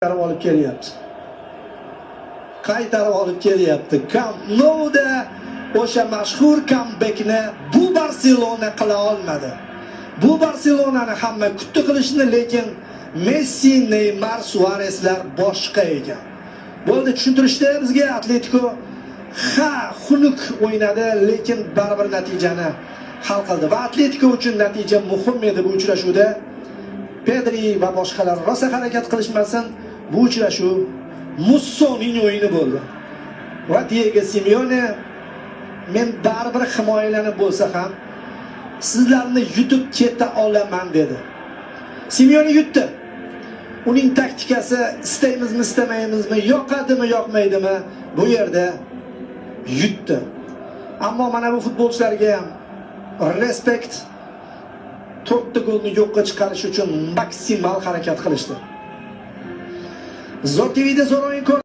Qaytarib olib kelyapti. Qaytarib olib kelyapti. Camp Nou'da o'sha mashhur comebackni bu Barselona qila olmadi. Bu Barselonani hamma kutdi qilishni, lekin Messi, Neymar, Suareslar boshqa ekan. Bo'ldi, tushuntirishdi bizga. Atletico ha xunuk o'ynadi, lekin baribir natijani hal qildi va Atletico uchun natija muhim edi bu uchrashuvda. Pedri va boshqalar rosa harakat qilishmasin, bu uchrashuv Mussoning o'yini bo'ldi. Va Diego Simeone men baribir himoyalanib bo'lsa ham sizlarni yutib keta olaman dedi. Simeone yutdi. Uning taktikasi istaymizmi, istamaymizmi, yoqadimi, yoqmaydimi, bu yerda yutdi. Ammo mana bu futbolchilarga ham respekt, 4 ta golni yo'qqa chiqarish uchun maksimal harakat qilishdi. Zo'r TVda zo'r o'yin ko'rdi.